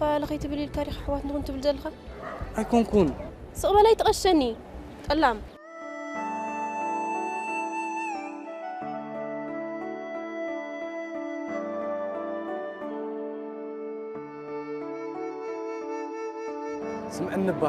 ባለ ከይትብል ኢልካ ዲኻ ኣሕዋት ንኹን ትብል ዘለኻ? ኣይኮንኩን። ስቕ በል ኣይትቐሸኒ ጠላም። ስምዕኒ እባ።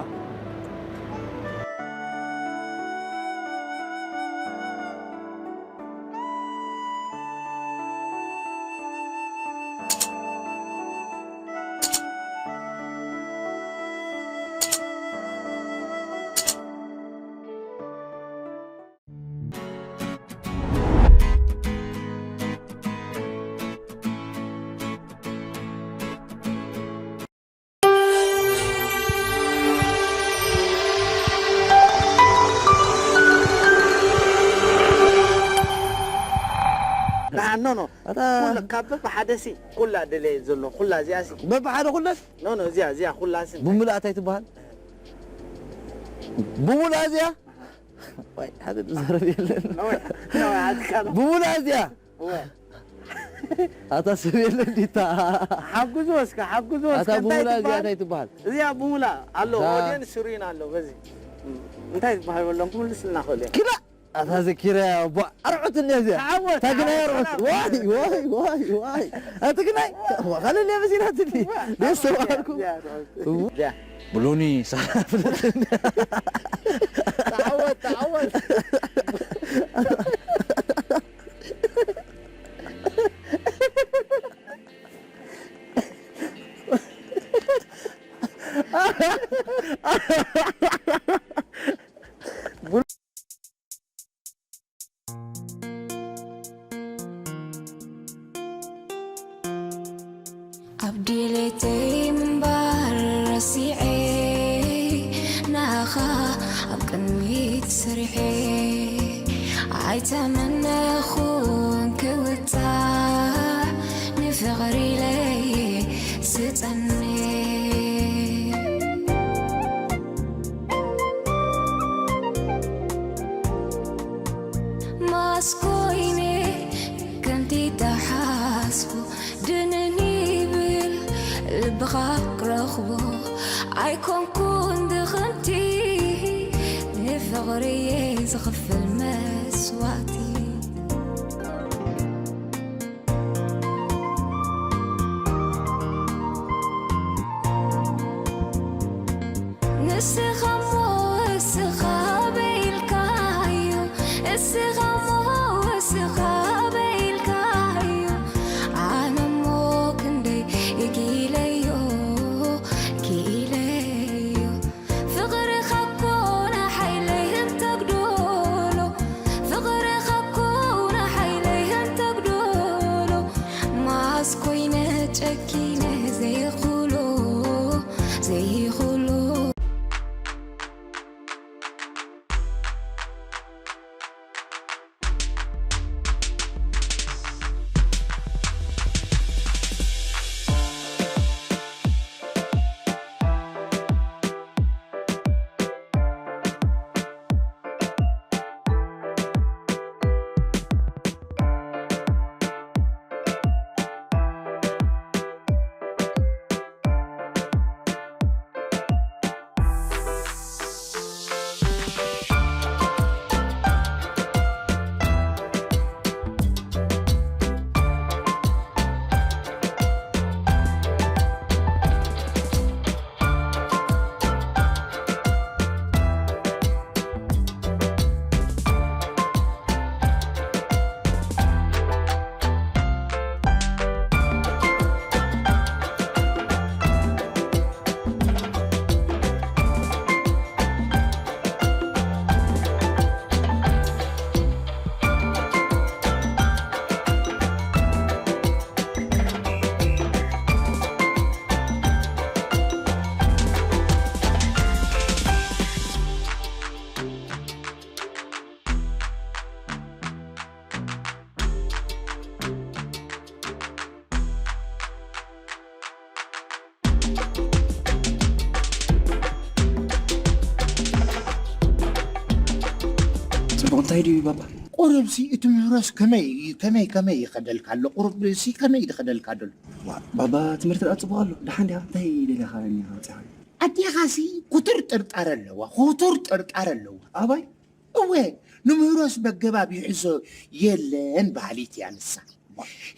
ኖ ኖ ኣታ ኩሉ ካብ በብሓደ ሲ ኩላ ደለየ ዘሎ ኩላ እዚኣ ሲ በብሓደ ኩለን ኖ ኖ እዚኣ እዚኣ ኩላ ሲ ብምሉኣ እንታይ ትበሃል? ብምሉኣ እዚኣ ወይ ሓደ ዝዛረብ የለን። ኖ ኖ ኣትካ ኖ ብምሉኣ እዚኣ ወ ኣታ ሰብ የለን ዲታ ሓጉዝ ወስካ ሓጉዝ ወስካ ኣታ እንታይ ብምሉኣ እዚኣ ትበሃል? እንታይ ትበሃል? እዚኣ ብምሉኣ ኣሎ እዛ ኦድየን ስሩይን ኣሎ በዚ እንታይ ትበሃል በሎም ክምልስልና ክእል እዮም። ኪላ ኣታ ዘኪረ ኣቦ ኣርዑት እንያ እዚኣ ተዓወት፣ እታ ግናይ ተዓወት፣ ኣርዑት ተዓወት። ዋይ ዋይ ዋይ ዋይ ኣቲ ግናይ ዋኸለል እያ መሲላትኒ ደስ ተባሃልኩ እዚኣ፣ እዚኣ። ብሎኒ ሳላ ፍለጥኒ ተዓወት ተዓወት። ኣብ ድሌተይ ምንባር ረሲዐ ናኻ ኣብ ቅድሚት ስርሐ ኣይተመነኹን ክውጻእ ንፍቕሪ ኢለየ ስጸንሕ ማስኮይነ ከምቲ ተሓስቦ ድንን ይብል ልብኻ ክረኽቦ ኣይኮንኩን ድኽምቲ ንፍቕርየ ዝኽፍል መስዋእቲ ንስኻ እሞ እስኻ በይልካዮ እስኻ እሞ እስኻ በይልካዮ ኣነ እሞ ክንደይ እኪለዮ ኪኢለዮ ፍቕርኻ እኮ ንሓይለይ እንተግደሎ ፍቕርኻ እኮ ንሓይለይ እንተግደሎ ማስ ኮይነ ጨኪነ ዘይኽሎ ዘይኽሎ ጽቡቕ እንታይ ድዩ ባባ? ቁሩብሲ እቲ ምህሮስ ከመይ ከመይ ከመይ ይኸደልካ ኣሎ? ቁሩብሲ ከመይ ይኸደልካ ደሎ? ዋ፣ ባባ፣ ትምህርቲ ደኣ ጽቡቕ ኣሎ። ደሓን ዲኻ? እንታይ ደሊኻ እኒኻ ወጺኻ? ኣዴኻሲ ክቱር ጥርጣረ ኣለዋ፣ ክቱር ጥርጣረ ኣለዋ። ኣባይ? እወ፣ ንምህሮስ በገባብ ይሕዞ የለን በሃሊት እያ ንሳ።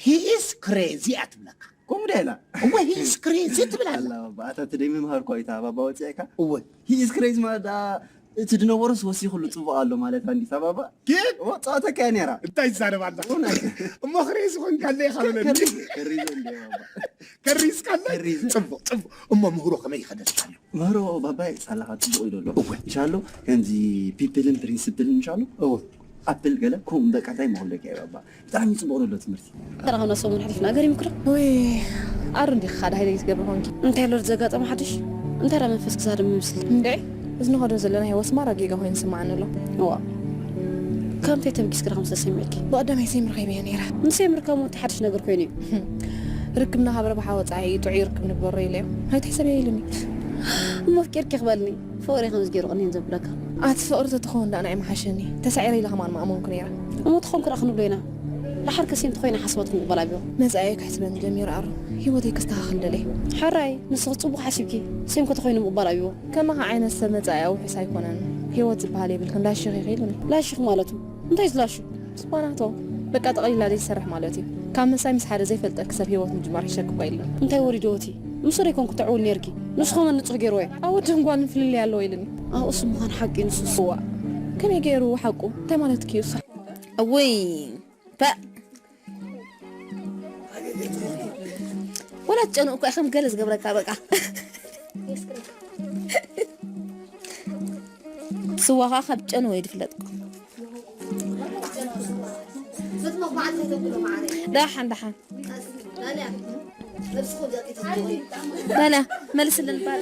He is crazy እያ ትብለካ። ከምኡ ድያ ኢላ? እወ፣ he is crazy ትብል ኣላ። ኣላ ባባ፣ ኣታ እቲ ደይ ምምሃር እኮ እዩ፣ እታ ባባ ወፂኣካ። እወ። He is crazy ማለት ደኣ እቲ ድነበሮስ ወሲኹሉ ጽቡቕ ኣሎ ማለት እንዲታ ባባ። ግን? እወ፣ ጸዋታካ እያ ነይራ። እንታይ ይዛረብ ኣላ? እውነት። እሞ ክሬዚ ኾንካ ኣለይ ካብ በለኒ። ከሪዘ፣ ከሪዘ እንደ ባባ። ከሪዝካ ኣለይ? ከሪዘ። ጽቡቕ፣ ጽቡቕ። እሞ ምህሮ ከመይ ይኸደልካ ኣሎ? ምህሮ ባባይ ሳላኻ ጽቡቕ እዩ ዘሎ። እወ። ኢንሻሎ ከምዚ ፒፕልን ፕሪንስፕልን ኢንሻሎ። እወ። ኣፕል ገለ ከምኡ በቃ እንታይ መኸብለካ እዩ ባባ። ብጣዕሚ ጽቡቕ ዘሎ ትምህርቲ። ተራኸብና ሰሙን ሓሊፍና ገሪሙክ ዶ? ወይ ኣሩ እንዲኻ ዳሃይ ትገብሪ ኾንኪ። እንታይ ኣሎ ዘጋጠመ ሓድሽ? እንታይ ዳ መንፈስ ክዛደም ይመስል? እንዴ፣ እዚ ንኸዶ ዘለና ህይወት ማራ ጌጋ ኮይኑ ይስምዓኒ ኣሎ። እዋ። ከምታይ ተብጊስኪ ዳ ከም ዝተሰሚዕኪ? ብቐዳማይ ሴም ረኺበዮ ነይረ። ንሴም ርካብ እውን ሓድሽ ነገር ኮይኑ እዩ። ርክብና ካብ ረብሓ ወጻኢ ጥዑይ ርክብ ንግበሮ ኢለዮ። ኣይትሕሰብዮ ኢሉኒ። እሞ ኣፍቂርኪ ክበልኒ? ፍቕሪ ከምዚ ገይሩ ቅኒን ዘብለካ። ኣቲ ፍቕሪ ተትኸውን ደኣ ንዓይ ምሓሸኒ። ተሳዒረ ኢለ ከማን ምኣመንኩ ነይረ። እሞ ተኾንኩ ደኣ ክንብሎ ኢና። ደሓር ከሲም ተኾይነ ሓስባትኩም ምቕባል ኣብዮ። መጻኢኡ ክሕስበኒ ጀሚሩ ኣሩ። ህይወተይ ከስተኻኽል ደልየ። ሕራይ፣ ንስኺ ጽቡቕ ሓሲብኪ። ሴም ከተኾይኑ ምቕባል ኣብዮ። ከማኻ ዓይነት ሰብ መጻኢ ኣውሑስ ኣይኮነን። ህይወት ዝበሃል የብልክን፣ ላሽኽ ኢኺ ኢሉኒ። ላሽኽ ማለቱ? እንታይ ዝላሹ? ስፓናቶ፣ በቃ ጠቕሊላ ዘይትሰርሕ ማለት እዩ። ካብ ምሳይ ምስ ሓደ ዘይፈልጠኪ ሰብ ህይወት ምጅማር ይሸክ እኳ የለን። እንታይ ወሪድዎ እቲ? ምስ ዶ ኣይኮንኩ ተዕውል ነይርኪ? ንሱ ኸመን ንጹህ ገይርዎ እዩ። ኣብ ወድን ጓልን ፍልልይ ኣለዎ ኢሉኒ። ኣዎ፣ እሱ ምዃን ሓቂ ንሱ እሱ። እዋ፣ ከመይ ገይሩ ሓቁ? እንታይ ማለትኪ እዩ እሱ? እውይ፣ ፐእ። ወላ ትጨንቑ እኮ ኢኹም ገለ ዝገብረካ በቃ። ስዋ ኸዓ ካብ ጨንዎ እዩ ዝፍለጥ እኮ። ደሓን፣ ደሓን። በላ፣ መልስልን በል።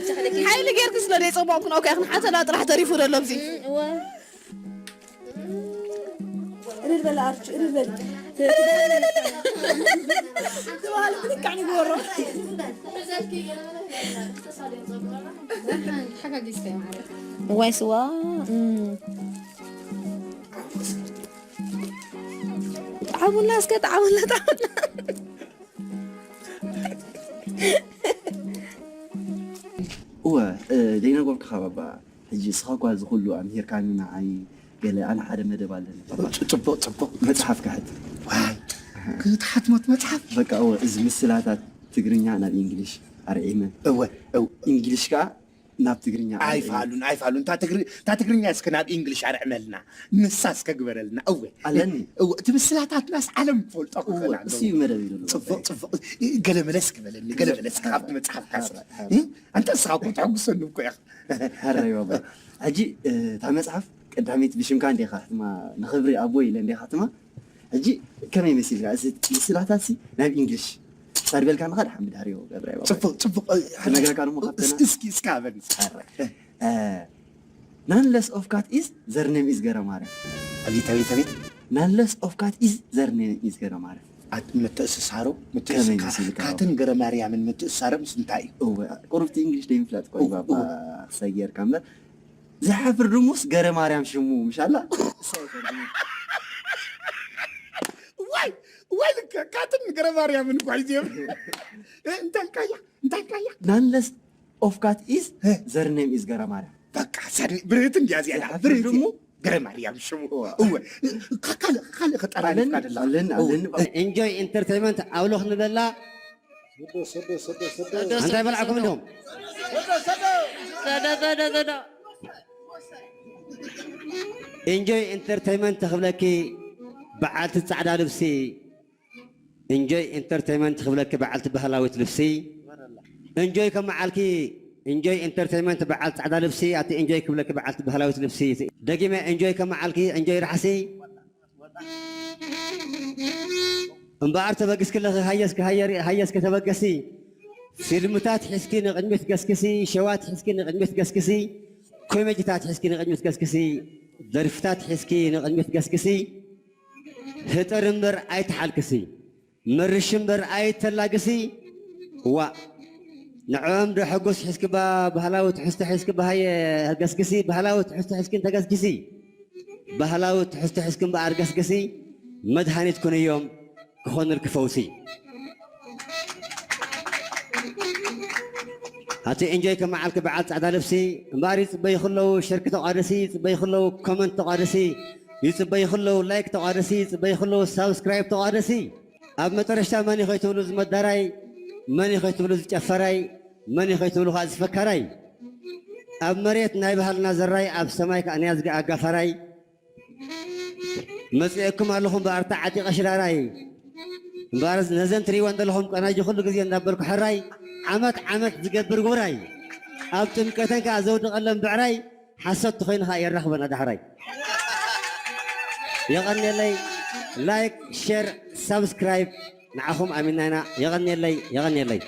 ሓይሊ ጌርኪ ስለ ዘይጸባእኩ ነው እኮ፣ ያኽን ሓተላ ጥራሕ ተሪፉ ዘሎ ኣብዚ። እም፣ እወ። እልል በል ኣርቹ፣ እልል በል። ትበሃል ብልካዕ ንግበሮ። እዋይ ስዋ። እም። ጣዕሙና እስከ፣ ጣዕሙና፣ ጣዕሙና። እወ፣ እ፣ ዘይነገርኩኻ ባባ፣ ሕጂ እስኻ እኳ እዚ ኩሉ ኣምሂርካኒ ንዓይ፣ ገለ ኣነ ሓደ መደብ ኣለኒ። ጽ-፣ ጽቡቕ፣ ጽቡቕ። መጽሓፍ ክሕትም። ዋይ፣ ክትሓትሞት መጽሓፍ? በቃ፣ እወ፣ እዚ ምስላታት ትግርኛ ናብ ኢንግሊሽ ኣርዒመ። እወ፣ እው። ኢንግሊሽ ከኣ ናብ ትግርኛ ኣርዒመ። ኣይፋሉን፣ ኣይፋሉን። እታ ትግሪ-፣ እታ ትግርኛ እስከ ናብ ኢንግሊሽ ኣርዕመልና። ንሳ እስከ ግበረልና። እወ። ኣለኒ። እወ፣ እቲ ምስላታትናስ ዓለም ትፈልጦ እወ፣ ክኾና እሱ ኣለዎ። እዩ መደብ እዩ ዘሎ። ጽቡቕ፣ ጽቡቕ። ገለ መለስ ክበለኒ፣ ገለ መለስ ካብቲ መጽሓፍካስ። ሓራይ፣ ሓራይ። እ? ኣንተ ንስኻ እኮ ተሐጉሰኒ እኮ ኢኻ። ሓራይ ባባ። ሕጂ፣ እ፣ እታ መጽሓፍ ቀዳመይቲ ብሽምካ እንዲኻ ሕትማ፣ ንኽብሪ ኣቦይ ኢለ እንዲኻ ሕትማ። ሕጂ ከመይ መሲልካ? እዚ ምስላታትሲ ናብ ኢንግሊሽ ሳድበልካ ንኻ ደሓን ብድሕሪኡ ገብረ ባባ። ጽቡቕ፣ ጽቡቕ። ክነግረካ ድማ ካብተና። እስኪ፣ እስኪ፣ እስኪ ሃበኒ። ሓራይ። እ፣ none less of cat is their name is ገረማርያም። ኣቤት፣ ኣቤት፣ ኣቤት። None less of cat is their name is ገረማርያም። ኣት-፣ ምትእስሳሩ፣ ምትእስ-፣ ከመይ ካ-፣ መሲልካ? ካትን ገረማርያምን ምትእስሳሮምስ እንታይ እዩ? እወ፣ ቁሩብቲ እንግሊሽ ደይምፍላጥ እኮ እዩ እወ፣ ባባ እወ። ክሳይ ጌርካ እምበር። ዝሓፍር ድሙስ ገረማርያም ሽሙ፣ ምሽ ኣላ? እሳ እኮ ድሙስ። ዋይ፣ ዋይ፣ ልክ ካትን ገረማርያምን እኮ እዩ። እ፣ እንታይ ኢልካያ? እንታይ ኢልካያ? None less of cat is እ። Their name is ገረማርያም። በቃ፣ ሳድኒ፣ ብርህት እንዲያ እዚኣ፣ ዝሓፍር ብርህት ድሙ? ገረማርያም ሽሙ። እወ። እወ። ካ-፣ ካልእ፣ ካልእ ከጠራርፍካ ኣለኒ፣ ደላ። ኣለኒ፣ እወ። ኣለኒ። ኢንጆይ ኢንተርቴይንመንት ኣውሎ ክንብለላ። ስዶ፣ ስዶ፣ ስዶ፣ ስዶ። እንታይ በላዕኩም እንዲኹም? ሰዶ፣ ሰዶ፣ ሰዶ። ኢንጆይ ኢንተርቴይንመንት ክብለኪ በዓልቲ ጻዕዳ ልብሲ። ኢንጆይ ኢንተርቴይንመንት ክብለኪ በዓልቲ ባህላዊት ልብሲ። ኢንጆይ ከመዓልኪ፣ ኢንጆይ ኢንተርቴይንመንት በዓል ጻዕዳ ልብሲ፣ ኣቲ ኢንጆይ ክብለኪ በዓልቲ ባህላዊት ልብሲ። ደጊመ ኢንጆይ ከመዓልኪ፣ ኢንጆይ ራሕሲ። እምበኣር ተበግስኪ ኣለኺ፣ ሃየስኪ፣ ሃየር-፣ ሃየስኪ ተበገሲ። ፊልምታት ሒዝኪ ንቕድሚት ገስግሲ፣ ሸዋት ሒዝኪ ንቕድሚት ገስግሲ፣ ኮሜዲታት ሒዝኪ ንቕድሚት ገስግሲ፣ ደርፍታት ሒዝኪ ንቕድሚት ገስግሲ። ህጠር እምበር ኣይትሓልክሲ፣ መርሽ እምበር ኣይተላግሲ። ዋእ፣ ንዕኦም ዶ ሕጉስ ሒዝኪ ባ-፣ ባህላዊ ትሕዝቶ ሒዝኪ ባሃየ ገስግሲ፣ ባህላዊ ትሕዝቶ ሒዝኪ እንተገስግሲ። ባህላዊ ትሕዝቶ ሒዝኪ እምበኣር ገስግሲ፣ መድሃኒት ኩንዮም ክኾኑልኪ ፈውሲ። ኣቲ ኢንጆይ ከመዓልኪ በዓል ጻዕዳ ልብሲ እምበኣር ይጽበዩ ከለዉ ሸርኪ ተቋደሲ፣ ይጽበዩ ከለዉ ኮመንት ተቋደሲ፣ ይጽበዩ ከለዉ ላይክ ተቋደሲ፣ ይጽበዩ ከለዉ ሳብስክራይብ ተቋደሲ። ኣብ መጠረሽታ መን እዩ ከይትብሉ ዝመዳራይ፣ መን እዩ ከይትብሉ ዝጨፈራይ፣ መን እዩ ከይትብሉ ከዓ ዝፈካራይ። ኣብ መሬት ናይ ባህልና ዘራይ፣ ኣብ ሰማይ ከዓ ናይ ኣዝጊ ኣጋፋራይ። መጺኤኩም ኣለኹም እምበኣር ተዓጢቐ ሽራራይ። እምበኣር ነዘን ትርእይወን ዘለኹም ቀናጅ ኩሉ ግዜ እንዳበልኩ ሕራይ፣ ዓመት ዓመት ዝገብር ውራይ። ኣብ ጥምቀተን ከዓ ዘውድቐለን ብዕራይ፣ ሓሶት ተኾይኑ ከዓ የራኽበና ዳሕራይ። የቐንየለይ። ላይክ፣ ሼር፣ ሳብስክራይብ ንዓኹም ኣሚንና ኢና። የቐንየለይ፣ የቐንየለይ።